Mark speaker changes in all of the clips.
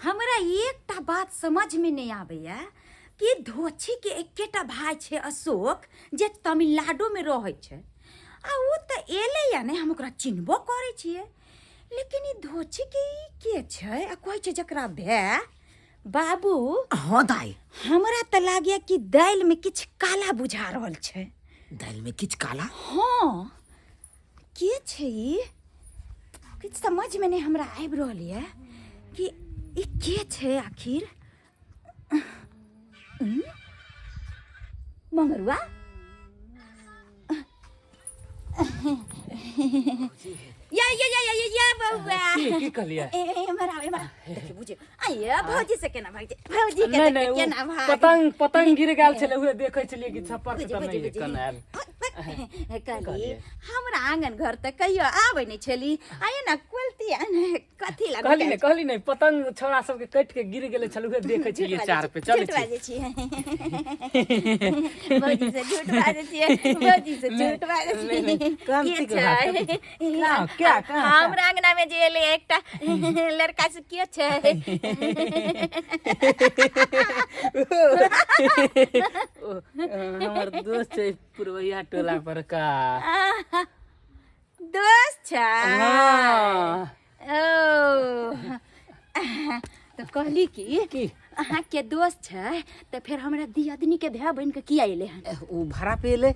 Speaker 1: हमरा एकटा बात समझमे नहि आबैए कि धोछीके एकेटा भाय छै अशोक जे तमिलनाडुमे रहै छै आ ओ तऽ एलैए नहि हम ओकरा चिन्हबो करै छियै लेकिन ई धोछीके ई के छै आ कहै छै जकरा भाय बाबू।
Speaker 2: हाँ दाई।
Speaker 1: हमरा तऽ लागैए कि दालिमे किछु काला बुझा रहल छै।
Speaker 2: दालिमे किछु काला?
Speaker 1: हाँ, के छै ई? किछु समझमे नहि हमरा आबि रहल यऽ कि ई के छै आखिर। मंगरुआ या या या या या बौआ।
Speaker 3: की कहलियै?
Speaker 1: ए ए, एम्हर आउ, एम्हर आउ। देखियौ बुझियौ आइए भौजी से केना भागि जाइ भौजी के।
Speaker 3: नहि
Speaker 1: देखियौ
Speaker 3: नहि, ओ
Speaker 1: केना भाग
Speaker 3: पतंग पतंग गिर गेल छलै, उहे देखै छलियै कि छप्पर से
Speaker 1: बुझि
Speaker 3: तऽ
Speaker 1: बुझि
Speaker 3: नहि
Speaker 1: बुझि
Speaker 3: कन आयल।
Speaker 1: कहली
Speaker 3: कहलियै?
Speaker 1: हमरा आंगन घर तऽ कहियो आबै नहि छली, आइए ने कोलती कथी लए?
Speaker 3: कहली ने, कहली ने, पतंग छौड़ा सबके कटि के गिर गेलै छल, उहे देखै छलियै चार पे। चलै
Speaker 1: झूठ
Speaker 3: छी।
Speaker 1: बाजै छियै भौजी से, झूठ बाजै छियै भौजी से,
Speaker 3: नहि,
Speaker 1: झूठ बाजै
Speaker 3: नहि, नहि,
Speaker 1: छियै।
Speaker 3: क्रांति
Speaker 1: के
Speaker 3: के बात
Speaker 1: छै?
Speaker 3: कहाँ, क्या, कहाँ,
Speaker 1: हमरा अंगना में जे एलै एकटा लड़का से के छै?
Speaker 3: ओ, हमर दोस्त छै पुरवैया टोला पर का।
Speaker 1: दोस्त छै?
Speaker 3: हाँ।
Speaker 1: ओ तऽ कहली कि
Speaker 3: की?
Speaker 1: अहाँके दोस्त छै तऽ फेर हमरा दियादनी के भाय बनि के किया एलै हन?
Speaker 3: ओ भाड़ा पे एलै।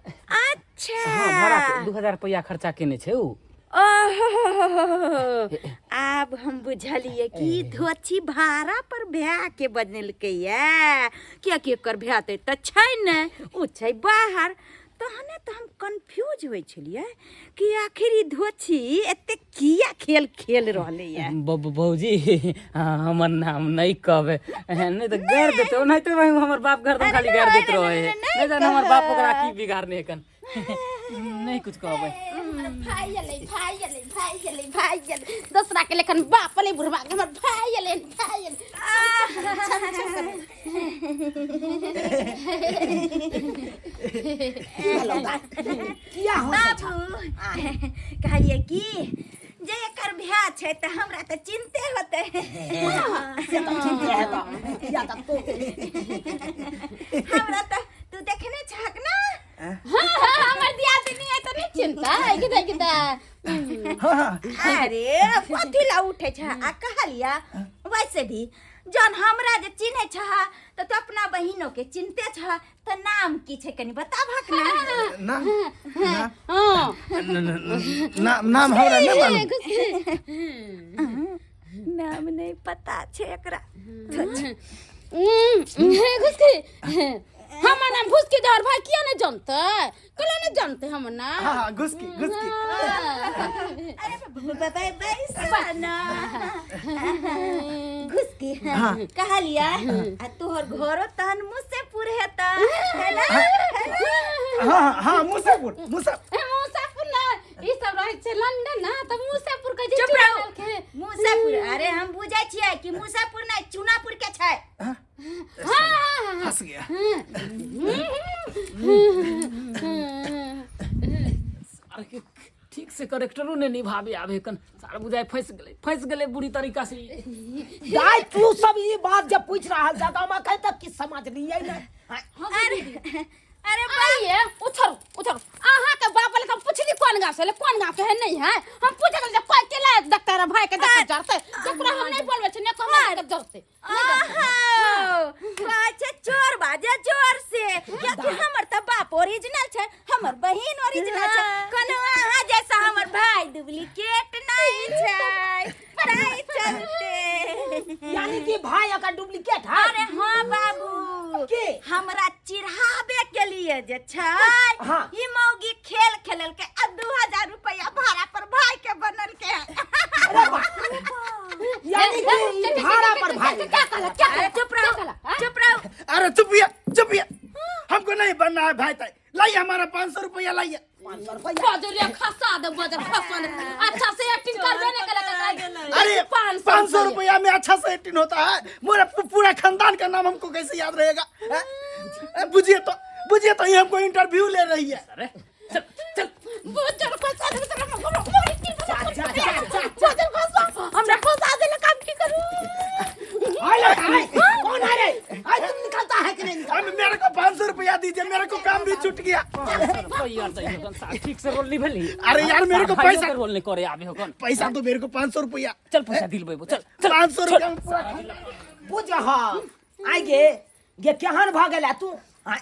Speaker 1: अच्छा।
Speaker 3: हाँ, भाड़ा पे 2000 रुपया खर्चा केने छै उ।
Speaker 1: ओहो, आब हम बुझलियै कि धोछी भाड़ा पर भए के बनेलकै ये, कियाकि एकर भए तऽ एतऽ छै ने, ओ छै बाहर। तहने तऽ हम कंफ्यूज होइ छलियै कि आखिर ई धोछी एते किया खेल खेल रहलै ये।
Speaker 3: भौजी, हमर नाम नहि कहबै, नहि तऽ गारि देतै। ओनाहिते हमर बाप घर खाली गारि दैत रहै है। नहि जान हमर बाप ओकरा की बिगाड़ने हकन। नहीं कुछ कहबै।
Speaker 4: भाई अलै, भाई अलै, भाई अलै, भाई अलै, दोसरा के लेखन बाप अलै, बुढ़वा के हमर भाई अलै, भाई अलै।
Speaker 2: किया हंसै छह?
Speaker 1: बाबू, कहलियै कि जे एकर भाय छै तऽ हमरा तऽ चिन्ते होतै।
Speaker 2: से तऽ चिन्ते हेतौ, किया तऽ तू
Speaker 1: हमरा तऽ तू देखने छहक ना?
Speaker 4: हाँ हाँ, हमर दियादनी है तऽ नहि चिन्ता है कि कि
Speaker 2: हाँ हाँ।
Speaker 1: अरे कथी ला उठे छ? आ कहलिया वैसे भी जन हमरा जे चिन्है छह तऽ तू अपना बहिनो के चिन्हते छह, तऽ नाम की छै कनि बताबहक ना।
Speaker 5: नाम? नाम?
Speaker 4: हाँ।
Speaker 5: नाम नाम हमरा नहि मालूम।
Speaker 1: नाम नहि पता छै एकरा।
Speaker 4: घुसकी, हमर नाम घुसकी जहर भाई किया नहीं जानते? कला नहीं जानते हमर नाम?
Speaker 5: हाँ हाँ, घुसकी घुसकी।
Speaker 1: अरे बैसा ना घुसकी।
Speaker 5: हाँ।
Speaker 1: कहलिया आ तोहर घरो तहन मुसेपुर हेता है ना?
Speaker 5: हाँ हाँ, मुसापुर मुसा
Speaker 4: मुसापुर ना, ई सब रहै छै लंदन ना, तऽ मुसापुर कहै छै।
Speaker 1: चुप
Speaker 4: चुड़ा
Speaker 1: रहू।
Speaker 4: देलकै।
Speaker 1: मुसापुर, अरे हम बुझै छियै कि मुसापुर नहि चुनापुर के छै।
Speaker 5: हाँ,
Speaker 4: हाँ हाँ।
Speaker 5: फंस गया।
Speaker 3: सार के ठीक से करेक्टरो ने निभाबे आबे कन, सार बुझाय फंस गेलै, फंस गेलै बुरी तरीका से।
Speaker 2: दाई, तू सब ई बात जब पूछ रहल छ तऽ हम अखन तक किछु समझलियै नहि।
Speaker 1: अरे अरे।
Speaker 4: आइए उछरू उछरू, अहाँ के बाप वाले हम पुछली कोन गांव से ले, कोन गांव के है नहीं है। हम पूछे गेल जे कोई के लायक डॉक्टर भाई के डॉक्टर जरते, जकरा हम नहीं बोलबे छै ने को हमरा के जरते।
Speaker 1: ओहो, कहै छै चोर बाजे जोर से, कियाकि हमर तऽ बाप ओरिजिनल छै, हमर बहिन ओरिजिनल छै, कोनो अहाँ जैसा हमर भाई डुप्लीकेट नहीं छै, ताहि चलते।
Speaker 2: यानी कि भाई अकर डुप्लीकेट है?
Speaker 1: अरे हाँ बाबू।
Speaker 2: के?
Speaker 1: हमरा चिढ़ाबे के लिए जे छै
Speaker 2: हाँ।
Speaker 1: ई मौगी खेल खेललकै आ 2000 रुपया भाड़ा पर भाई के बनल के।
Speaker 2: अरे बा, यानी कि ई भाड़ा पर भाई?
Speaker 4: क्या कहला, क्या?
Speaker 1: अरे चुप रहो, चुप रहो।
Speaker 5: अरे चुपिया चुपिया, हमको नहीं बनना है भाई। ताई लाइए, हमारा 500 रुपया लाइए।
Speaker 2: 500 रुपया?
Speaker 4: बजरिया खसा दे, बजर खसा दे। अच्छा से एक्टिंग करबे नहीं करे।
Speaker 5: अरे 500 रुपया में अच्छा से एक्टिंग होता है? मेरा पूरा खानदान का नाम हमको कैसे याद रहेगा? हैं? बुझिए तो, बुझिए तो, ये हमको इंटरव्यू ले रही है।
Speaker 3: अरे चल चल।
Speaker 4: बजर खसा दे,
Speaker 2: जा जा जा जा।
Speaker 4: बजर खसा, हमरा खसा देलक, हम की करू?
Speaker 5: दीजिए, मेरे को काम भी छूट गया।
Speaker 3: यार दै होकन साहब, ठीक से रोल नहीं भेली।
Speaker 5: अरे यार, मेरे को
Speaker 3: भाइयों
Speaker 5: पैसा-
Speaker 3: के रोल नहीं करे आबे होकन।
Speaker 5: पैसा तो मेरे को 500 रुपया।
Speaker 3: चल पैसा दिलबेबो, चल चल।
Speaker 5: 500 रुपया में पूरा
Speaker 2: बुझ हाँ आइ गे गे केहन भऽ गेला तू आइ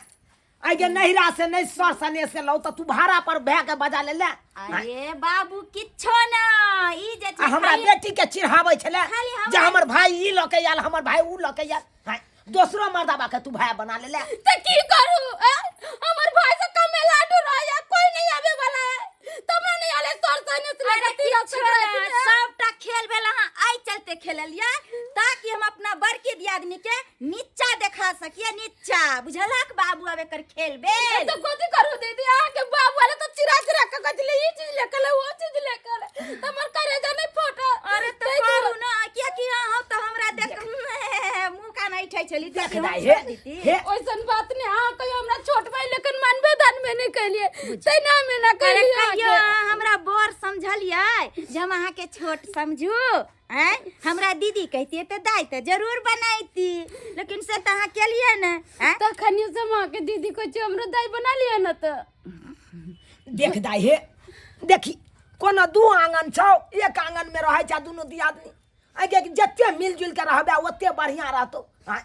Speaker 2: आइ गे नैहरा से नहि सर सने से लौ तऽ तू भाड़ा पर भए के बजा ले ले
Speaker 1: अरे बाबू किछो ना ई जे छै
Speaker 2: आ हमरा
Speaker 1: खाली-
Speaker 2: बेटी के चिढ़ाबै छलै
Speaker 1: खाली हमरा-
Speaker 2: जे हमर भाई ई लऽ के आयल, हमर भाई ऊ लऽ के आयल। आँय, दोसरो मर्दाबा के तू भाई बना ले ले।
Speaker 4: तो की करू ए? हमर भाई से तमिलनाडु रहे, कोई नहीं आवे वाला है, तमे नहीं आले सर सने से
Speaker 1: अरे
Speaker 4: लेके तिलक
Speaker 1: किछो ना,
Speaker 4: संक्रांति में।
Speaker 1: सबटा खेल भेल अहाँ आइ चलते खेललियै ताकि हम अपना बड़की दियादनी के नीचा देखा सकिए, नीचा बुझलक बाबू? आब एकर खेल भेल।
Speaker 4: तो कथी करू दीदी? अहाँ के बाप वाले तो चिरा चिरा के कहै ई चीज लेके ले, वो चीज लेके ले, त हमर करेजा नहीं फटल।
Speaker 1: अरे तो
Speaker 4: ताहि
Speaker 1: करू
Speaker 4: दुआरे-
Speaker 1: ना, कियाकि अहाँ तऽ हमरा देख मुँह कान ऐठै छली
Speaker 2: देख
Speaker 1: तऽ हम
Speaker 2: दाइ
Speaker 1: छोड़ि
Speaker 2: हे
Speaker 1: दिती।
Speaker 2: हे
Speaker 4: ओइसन बात नहीं, अहाँ कहियो हमरा छोट भाई लेकिन मानबे दानबे नहीं कैलिए, तै ना हमे ना
Speaker 1: अरे
Speaker 4: कैलिए।
Speaker 1: कहियो अहाँ हमरा बड़ समझलियै जे हम अहाँके छोट समझू? आँय, हमरा दीदी कहितियै तऽ दाइ तऽ जरूर बनैती, लेकिन से तऽ अहाँ केलियै ने। आँय?
Speaker 4: तखनियो से हम अहाँके दीदी कहै छी, हमरो दाइ बना लिअ ने। तऽ
Speaker 2: देख दाइ हे, देखी कोनो दू आंगन छौ, एक आंगन में रहै छै दुनू दियादनी। आइ जते मिलजुल के रहबे ओते बढ़िया रहतौ। आँय,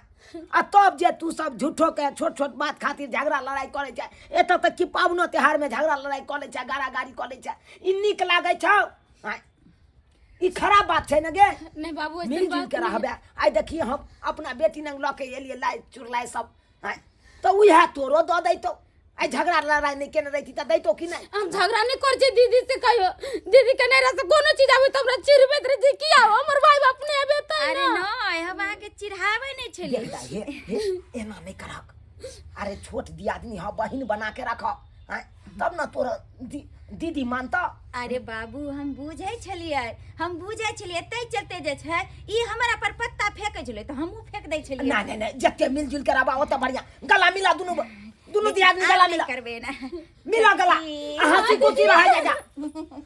Speaker 2: आ तब जे तू सब झूठो के छोट छोट बात खातिर झगड़ा लड़ाई करै छै, एतऽ तक कि पाबनो त्योहार में झगड़ा लड़ाई कऽ लै छै, गारा गारी कऽ लै छै, ई नीक लागै छौ? आँय, ई खराब बात छै ने गे?
Speaker 4: नहीं बाबू, ऐसन
Speaker 2: मिलजुल
Speaker 4: बात
Speaker 2: के
Speaker 4: नहीं।
Speaker 2: रहबे। आइ देखी हम अपना बेटी नंग लऽ के एलियै लाइ चुरलाइ सब, आँय, तऽ उएह तोरो दऽ दैतौ। आइ झगड़ा लड़ाई नहि केने रहिती तऽ दैतौ कि नहि?
Speaker 4: हम झगड़ा नहीं कर छी दीदी से कहियो। दीदी के नहीं रह कोनो चीज आबे त हमरा चिरबैत रहे छी, किया हमर भाई बाप नहीं आबे त
Speaker 1: अरे
Speaker 4: ना।
Speaker 1: नहि, हम अहाँके चिढ़ाबै नहि छलियै।
Speaker 2: देख दाइ, हे हे, एना नहि करक। अरे छोट दियादनी ह, बहिन बना के रख, आँय, तब न तोरा दीदी मानता।
Speaker 1: अरे बाबू, हम बुझै छलियै, हम बुझै छलियै, तै चलते जे छै ई हमरा पर पत्ता फेकै छलै तऽ हमहूँ फेक दै छलियै।
Speaker 2: नहीं नहीं नहीं, जते मिलजुल के रहबा ओते बढ़िया। गला मिला दुनू, दुनू दियादनी गला
Speaker 1: आब नहि
Speaker 2: मिला।
Speaker 1: करबै ना।
Speaker 2: मिला गला, आ हंसी खुशी रहे जा जा।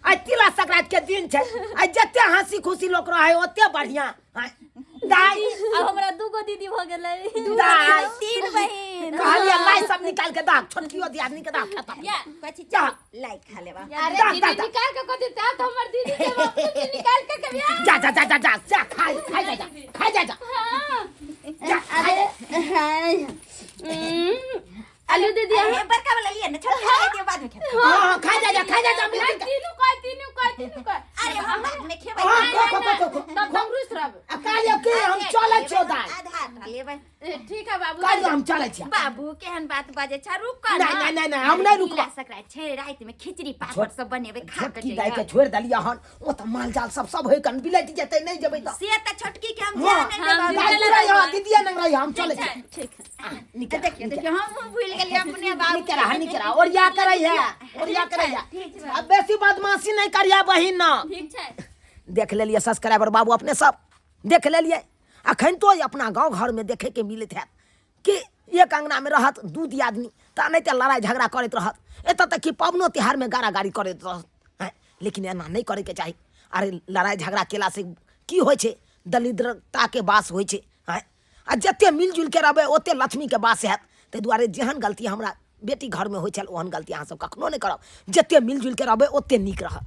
Speaker 2: आइ तिला संक्रांति के दिन छै, आइ जते हंसी खुशी लोक रहे ओते बढ़िया। आँय, दाइ।
Speaker 6: आब हमरा दूगो दीदी भऽ गेलै।
Speaker 2: दाइ।
Speaker 1: तीन बहिन।
Speaker 2: कहलियै लाइ सब निकाल के दा, छोटकियो दियादनी के दा, खतम।
Speaker 1: या कथी?
Speaker 2: जा।
Speaker 1: लाइ खा लेबा।
Speaker 4: अरे
Speaker 2: दा,
Speaker 4: दीदी
Speaker 2: दा, दा।
Speaker 4: निकाल के कथी ते तो हमर दीदी के बाप के निकाल के के बियाह।
Speaker 2: जा जा जा जा जा जा, खाइ खाइ जा जा, खाइ जा जा।
Speaker 4: हां।
Speaker 2: जा खाइ।
Speaker 4: आलू दीदी।
Speaker 1: अरे बड़का वाला लिया ना, छोटका वाला दियो, बाद में खेबै।
Speaker 2: हाँ हाँ, खाइ जा जा, खाइ जा जा, मिलजुल के।
Speaker 4: तीनू कह, तीनू कह, तीनू कह।
Speaker 1: अरे हम बाद में खेबै।
Speaker 2: हाँ, खो खो खो खो खो।
Speaker 4: तब हम रुस रहब।
Speaker 2: आ कहलियै कि हम चलै छियौ दाइ।
Speaker 1: आधा खा लेबै।
Speaker 4: ए, ठीक है बाबू।
Speaker 2: कहलियै हम चलै छियै।
Speaker 1: बाबू, केहन बात बाजै छ, रुक न।
Speaker 2: नहीं, नहीं, नहीं, नहीं, हम नहीं रुकबा।
Speaker 1: तिला संक्रांति छै, राति में खिचड़ी पापड़ सब बनेबै, खा के
Speaker 2: छोटकी दाइ के
Speaker 1: जइहऽ।
Speaker 2: छोड़ि देलियै हन, ओ तऽ माल जाल सब सब होय कन बिलटि जेतै, नहि जेबै तऽ।
Speaker 1: से तऽ छोटकी के हम
Speaker 2: हाँ,
Speaker 1: जाय नहि देबै।
Speaker 2: दाइ तू रहिहऽ, दीदिये नंग रहिहऽ, हम चलै छियै।
Speaker 4: ठीक है।
Speaker 2: निके
Speaker 1: देखियौ देखियौ, हमहूँ भूलि गेलियै अपने बाबू।
Speaker 2: निके रह, निके रह, ओरिया के रहिहे, ओरिया के रहिहे। आ बेसी बदमाशी नहि करिहे बहिन न।
Speaker 4: ठीक छै।
Speaker 2: देख लेलियै सब्सक्राइबर बाबू, अपने सब देख लेलियै। अखन तो अपना गाँव घरमे देखैके मिलैत हैत कि एक अङ्गनामे रहत दू दियादनी तऽ नहि तऽ लड़ाइ झगड़ा करैत रहत, एतऽ तक कि पाबनो तिहारमे गारा गारी करैत रहत। आँय, लेकिन एना नहि करैके चाही। अरे लड़ाइ झगड़ा केलासँ की होइ छै? दरिद्रताके वास होइ छै। आँय, आ जते मिलजुल के रहबै ओते लक्ष्मीके वास हैत। ताहि दुआरे जेहन गलती हमरा बेटी घरमे होइ छल ओहन गलती अहाँसब कखनो नहि करब। जते मिलजुल के रहबै ओते नीक रहत।